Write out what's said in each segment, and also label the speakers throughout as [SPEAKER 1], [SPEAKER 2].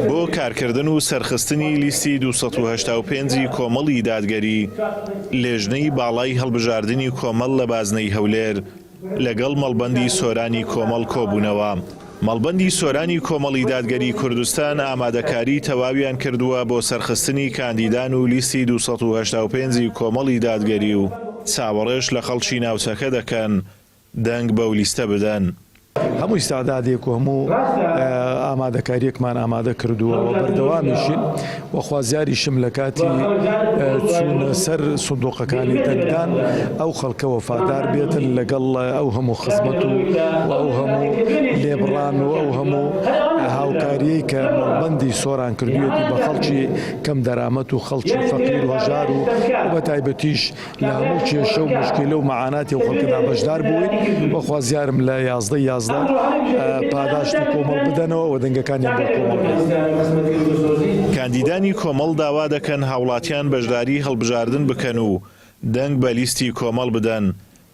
[SPEAKER 1] بۆ کارکردن و سەرخستنی لیستی 285 ی کۆمەڵی دادگەری، لێژنەی باڵای هەڵبژاردنی کۆمەڵ لە بازنەی هەولێر لەگەڵ مەڵبەندی سۆرانی کۆمەڵ کۆبوونەوە. مەڵبەندی سۆرانی کۆمەڵی دادگەری کوردستان ئامادەکاری تەواویان کردووە بۆ سەرخستنی کاندیدان و لیستی 285 ی کۆمەڵی دادگەری و چاوەڕێش لە خەڵکی ناوچەکە دەکەن دەنگ بەو لیستە بدەن.
[SPEAKER 2] هەموو ئیستعدادێک و هەموو ئامادەکارییەکمان ئامادە کردووە و بەردەوامیشین و خوازیاریشم لە کاتی چوونە سەر سندوقەکانی دەنگدان ئەو خەڵکە وەفادار بێتن لەگەڵ ئەو هەموو خزمەت و ئەو هەموو لێبڕان و ئەو هەموو هاوکاریەی کە مەڵبەندی سۆران کردوویەتی بە خەڵکی کەم دەرامەت و خەڵکی فەقیر و هەژار و بە تایبەتیش لە هەموو کێشە و موشکیلە و مەعاناتی ئەو خەڵکەدا بەشدار بووین و خوازیارم لە یازدەی 11 پاداشتی کۆمەڵ بدەنەوە و دەنگەکانیان بۆ کۆمەڵ بێت.
[SPEAKER 1] کاندیدانی کۆمەڵ داوا دەکەن هاوڵاتیان بەشداری هەڵبژاردن بکەن و دەنگ بە لیستی کۆمەڵ بدەن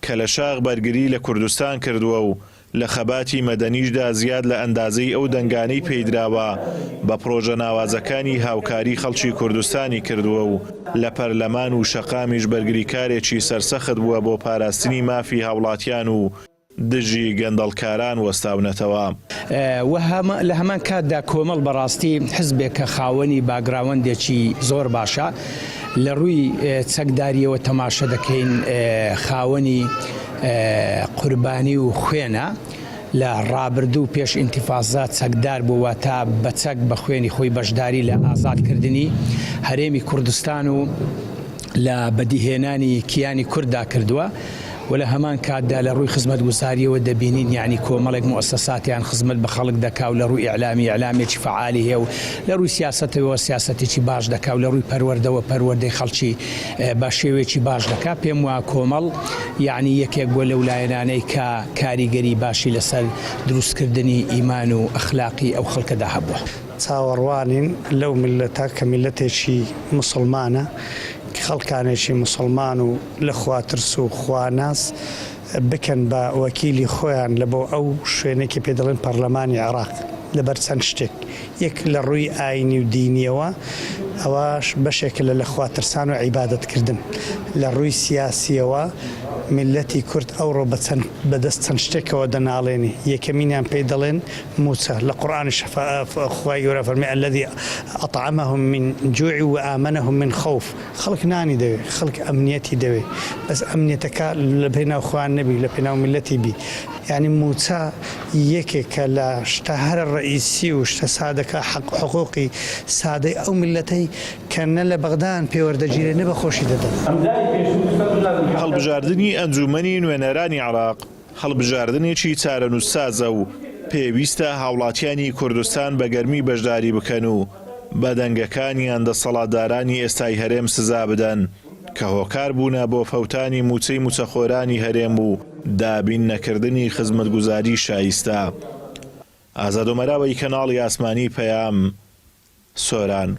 [SPEAKER 1] کە لە شاخ بەرگری لە کوردستان کردووە و لە خەباتی مەدەنیشدا زیاد لە ئەندازەی ئەو دەنگانەی پێیدراوە بە پڕۆژە ناوازەکانی هاوکاری خەڵکی کوردستانی کردووە و لە پەرلەمان و شەقامیش بەرگریکارێکی سەرسەخت بووە بۆ پاراستنی مافی هاوڵاتیان و دژی گەندەڵکاران وەستاونەتەوە.
[SPEAKER 3] و لە هەمان کاتدا کۆمەڵ بەڕاستی حزبێکە خاوەنی باگراوەندێکی زۆر باشە لە ڕووی چەکداریەوە تەماشە دەکەین خاوەنی قوربانی و خوێنە لە ڕابردوو پێش ئینتیفازە چەکدار بوو واتە بە چەک بە خوێنی خۆی بەشداری لە ئازادکردنی هەرێمی کوردستان و لە بەدیهێنانی کیانی کورددا کردووە و لە هەمان کاتدا لە ڕووی خزمەتگوزاریەوە دەبینین یانی کۆمەڵێک موئەسەساتیان خزمەت بە خەڵک دەکا و لە ڕووی ئیعلامی ئیعلامێکی فەعالی هەیە و لە ڕووی سیاسەتەوە سیاسەتێکی باش دەکا و لە ڕووی پەروەردەوە پەروەردەی خەڵکی بە شێوەیەکی باش دەکا پێم وا کۆمەڵ یانی یەکێک بووە لەو لایەنانەی کە کاریگەری باشی لەسەر دروستکردنی ئیمان و ئەخلاقی ئەو خەڵکەدا هەبووە.
[SPEAKER 4] چاوەڕوانین لەو میللەتە کە میللەتێکی موسڵمانە، خەڵکانێکی موسڵمان و لە خواترس و خواناس بکەن بە وەکیلی خۆیان لە بۆ ئەو شوێنەی کە پێی دەڵێن پەرلەمانی عێراق لەبەر چەند شتێک یەک لە ڕووی ئاینی و دینیەوە ئەوەش بەشێکە لە لە خواترسان و عیبادەت کردن لە ڕووی سیاسیەوە میللەتی کورد ئەوڕۆ بە چەند بە دەست چەند شتێکەوە دەناڵێنی یەکەمینیان پێی دەڵێن مووچە لە قورئانیش خوای گەورە فەرمی الذی اطعمهم من جوع وآمنهم من خوف خەڵک نانی دەوێ خەڵک ئەمنیەتی دەوێ بەس ئەمنیەتەکە لە پێناو خۆیان نەبی لە پێناو میللەتی بی یانی مووچە یەکێکە لە شتە هەرە ڕەئیسی و شتە سادەکە حەق حقوقی سادەی ئەو میللەتەی کە نە لە بەغدایان پێ وەردەگیرێ نە بە خۆشی دەدەن.
[SPEAKER 1] هەڵبژاردنی ئەنجوومەنی نوێنەرانی عێراق هەڵبژاردنێکی چارەنووسسازە و پێویستە هاوڵاتیانی کوردستان بە گەرمی بەشداری بکەن و بە دەنگەکانیان دەسەڵاتدارانی ئێستای هەرێم سزا بدەن کە هۆکار بوونە بۆ فەوتانی مووچەی مووچەخۆرانی هەرێم و دابین نەکردنی خزمەتگوزاری شایستە. ئازاد ئۆمەراوەی کەناڵی ئاسمانی پەیام، سۆران.